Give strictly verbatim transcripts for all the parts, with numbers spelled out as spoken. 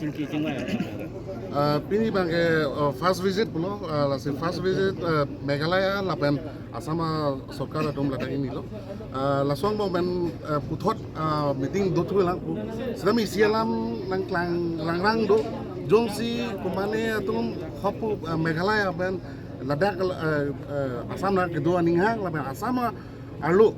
Ah, pini abangke, ah, first visit pulo, ah, lasi first visit, ah, Meghalaya lapen Assam, ah, sorkar atum ladak ingni lo. Ah, laso angbong pen, ah, puthot, ah, meeting dothulang pu. Sitame isi alam nangklang rangrang do. Jongsi komane atum hopu, ah, Meghalaya pen ladak, ah, ah, Assam nang kedo aning hang lapen Assam, ah, arlo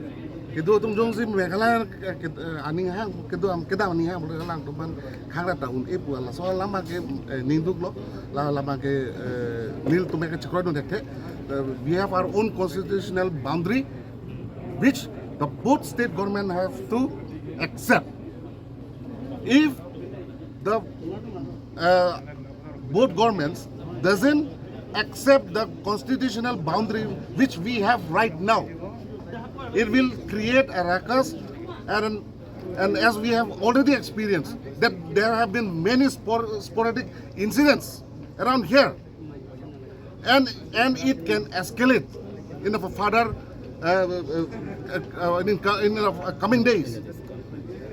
kedo atum jongsi Meghalaya, eh, ked-, eh, aning hang kedo am-, kedam aning hang pulo, alangtum aphan khang rat ta un-e pu, laso alam abangke, eh, ningduk lo, la alam abangke, eh, nelitum ke chekroi dun thekthe. Eh, we have our own constitutional boundary, which the both state government have to accept. If the, uh, both governments doesn't accept the constitutional boundary which we have right now, it will create a ruckus, and, and as we have already experienced that there have been many spor-, sporadic incidents around here, and, and it can escalate in the further, uh, uh, uh, uh, in, co-, in the coming days.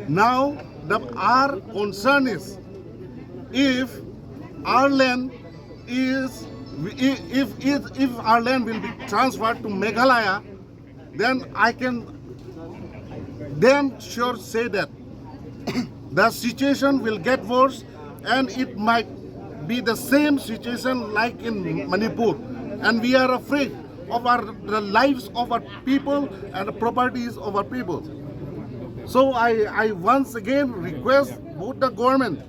Now, the, our concern is, if our land is, if, if, if our land will be transferred to Meghalaya, then I can damn sure say that the situation will get worse, and it might be the same situation like in Manipur. And we are afraid of our, the lives of our people and the properties of our people. So I, I once again request both the government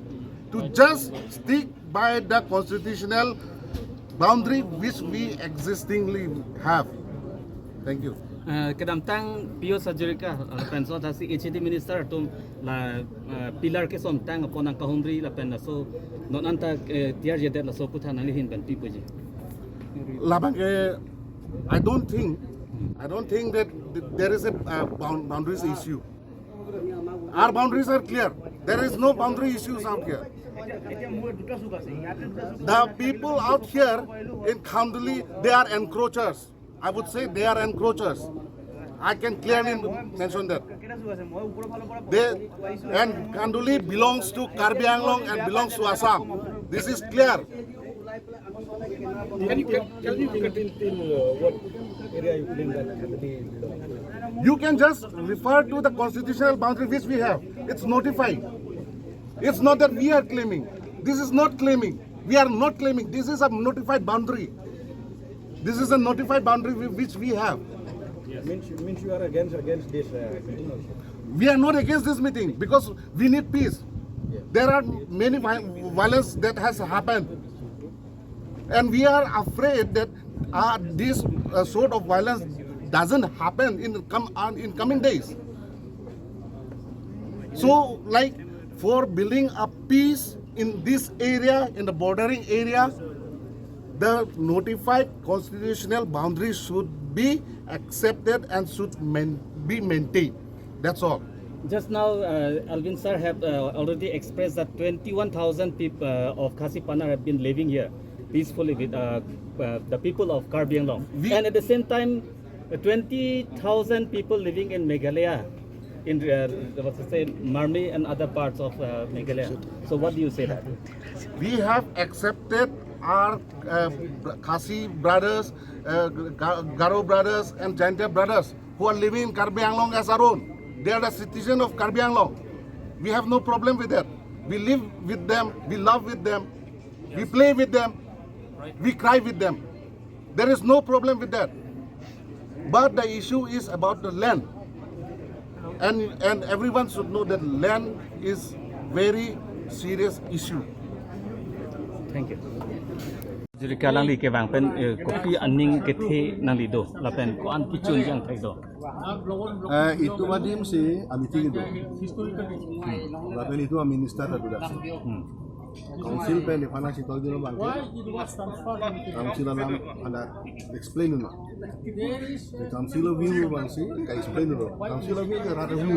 to just stick by the constitutional boundary which we existingly have. Thank you. Eh, kedamtang Pijush Hazarika, eh, lapen so tasi H A D minister atum la, eh, pillar kesomtang apot nangkahumri lapen laso non anta, eh, T R J det laso kuthan nangli ahin pen pi puji. Labang, eh, I don't think, I don't think that th-, there is a, uh, bound-, boundaries issue. Our boundaries are clear. There is no boundary issues out here. The people out here in Khanduli, they are encroachers. I would say they are encroachers. I can clearly mention that. They, and Khanduli belongs to Karbi Anglong and belongs to Assam. This is clear. Can you, can, can you, till, till, uh, what area you claim that Khanduli belongs? You can just refer to the constitutional boundary which we have. It's notified. It's not that we are claiming. This is not claiming. We are not claiming. This is a notified boundary. This is a notified boundary whi-, which we have. Means, means you are against, against this, uh, meeting also? We are not against this meeting because we need peace. Yes. There are many vi-, violence that has happened. And we are afraid that, uh, this, uh, sort of violence doesn't happen in come, uh, in coming days. So, like, for building a peace in this area, in the bordering area, the notified constitutional boundaries should be accepted and should main-, be maintained. That's all. Just now, uh, Alvin sir have, uh, already expressed that twenty-one thousand peop-, uh, of Khasi Pnar have been living here peacefully with, uh, uh, the people of Karbi Anglong. We And at the same time, uh, twenty thousand people living in Meghalaya, in, uh, what to say, Marmi and other parts of, uh, Meghalaya. So what do you say that? We have accepted our, uh, Khasi brothers, uh, Ga-, Garo brothers, and Jaintia brothers who are living in Karbi Anglong as our own. They are the citizen of Karbi Anglong. We have no problem with that. We live with them, we love with them, we play with them, we cry with them. There is no problem with that. But the issue is about the land. And, and everyone should know that land is very serious issue. Thank you. Jirika alangli kevang pen, eh, kopi aning kethe nangli do, lapen ko-an kechun jang thek do. Eh, itum adim si a meeting do. Hmm. Lapen itum a minister ta do dak. Hmm. Council pen nephan nangchetongdun abang ke. Council alam anta explain dun. The council of view abang si ka-explain dun. Council of view ke rat view.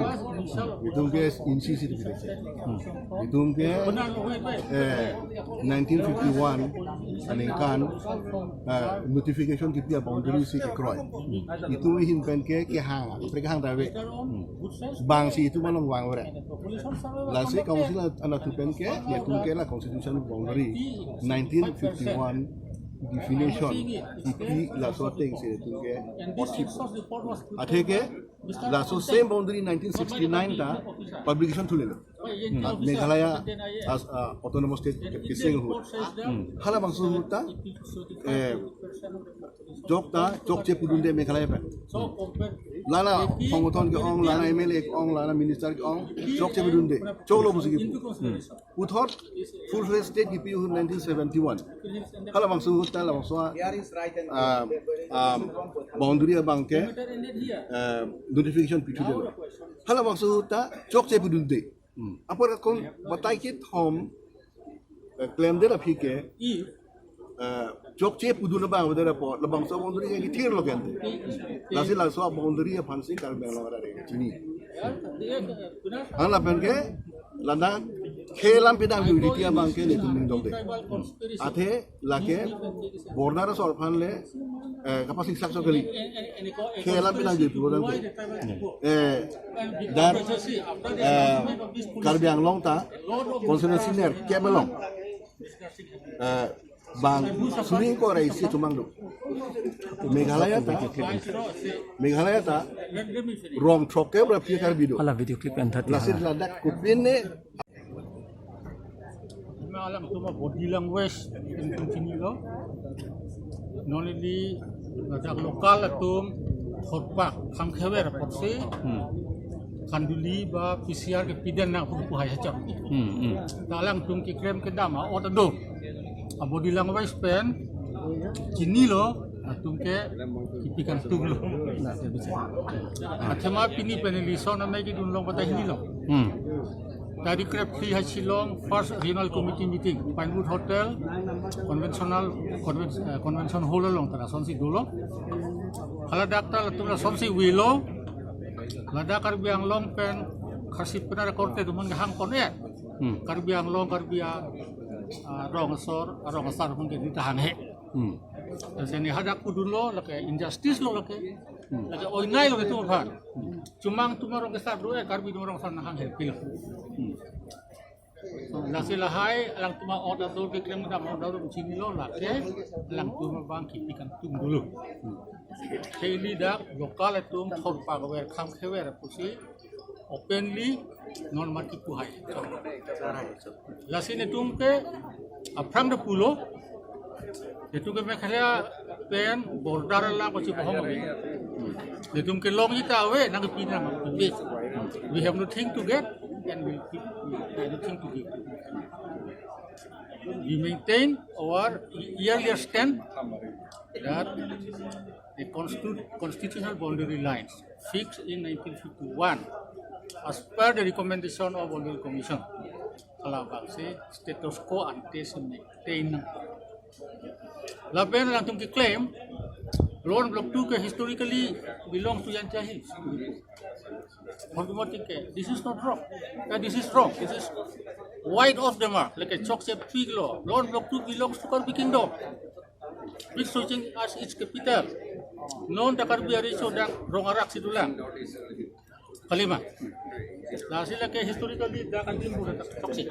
Itum ke insi si dipilih. Hmm. Itum ke, eh, nineteen fifty-one aningkan, eh, notification kipi a boundary si kekroi. Itum ahin pen ke kehang, pre kehang ta ave. Hmm. Bang si itum along vangver. Lasi council anta pen ke, itum ke la Constitution boundary nineteen fifty-one definition ipi laso ateng si netum ke othip. Atheke laso same boundary nineteen sixty-nine ta publication thulelo. Ah, Meghalaya as, ah, autonomous state kiseng ahut. Halabangso ahut ta, eh, chok ta chokche pudunde Meghalaya pen. Lana songothon ke-ong, lana M L A ke-ong, lana minister ke-ong, chokche pudunde, choklo pusi kipu. Puthot full fledged state kipi ahut nineteen seventy-one. Halabangso ahut ta labangso, ah, ah, boundary abang ke, ah, notification pithudelo. Halabangso ahut ta chokche pudunde. Apor akon batai kethom, eh, klemde aphi ke, eh, chokche pudun abang avedet apot labangso boundary ke kithirlo kente. Lasi laso boundary aphansi Karbi Anglong arat ke chini. Halapen ke ladak khei alam pidam unity abang ke netum ningdongde. Athe lake border asor aphan le, eh, kapasik sak so kali. Khei alam pidam unity program ke. Eh, dan, eh, Karbi Anglong ta constituency nerkep along, eh, bang suri ingkoi ra isi atumang do. Meghalaya ta, Meghalaya ta rong throkkep ra aphi Karbi do. Hala video clip yang tadi. Lasi ladak kopine Alangtum a-body language atum chinilo. Non ili ladak local atum thorpak khangkhever apotsi khanduli ba P C R kepi den nang pu hai hacham. Hmm, hmm. Ta alangtum keklem kedam a-ot adung a-body language pen chinilo, atum ke kipi kangtunglo. Athema pini pen election amei kedun long batai hinilo. Hmm. Tarik krep phli ha Shillong First Regional Committee meeting, Pinewood Hotel, Conventional, Conven-, eh, Convention Hall along ta lasonsi dolo. Haladak ta latum lasonsi avelo. Ladak Karbi Anglong pen Khasi pen ra korte atum an kehang pon-e. Hmm. Karbi Anglong, Karbi a, a, rong asor, a, rong asar atum ke neta hanghe. Hmm. Lasi ne hadak pudunlo, lake injustice lo lake. Hmm. Lake oinai lo netum aphan. Hmm. Chomang atum arong kesar do-e, Karbi atum arong asar nang hanghe pilo. Hmm. Lasi lahai alangtum a-ot adung keklem kedam a-ot adung chinilo lake alangtum abang kipi kangtung dolo. Hmm. Khei ili dak local atum thorpak ver khangkhever pusi openly non mat kipu hai. Lasi netum ke aphrang ta pulo. Netum ke Meghalaya pen border alam pachebohong ave. Netum kelongji ta ave, nangpi nangpi. We have nothing to get and we keep nothing to give. We maintain our earlier stand that the constitu-, constitutional boundary lines fixed in nineteen fifty-one as per the recommendation of Boundary Commission. Halabangsi status quo ante si maintain nang. Lapen alangtum keklem, Lon Block two ke historically belongs to Jaintia Hills. Hordumoting ke, this is not wrong. Uh, this is wrong. This is wide of the mark. Lake chokche pik lo. Lon Block two belongs to Karbi Kingdom. With Socheng as its capital. Non ta Karbi ari so dak rong arak si dolang. Kalima. Lasi lake historically dak adim bukan toxic.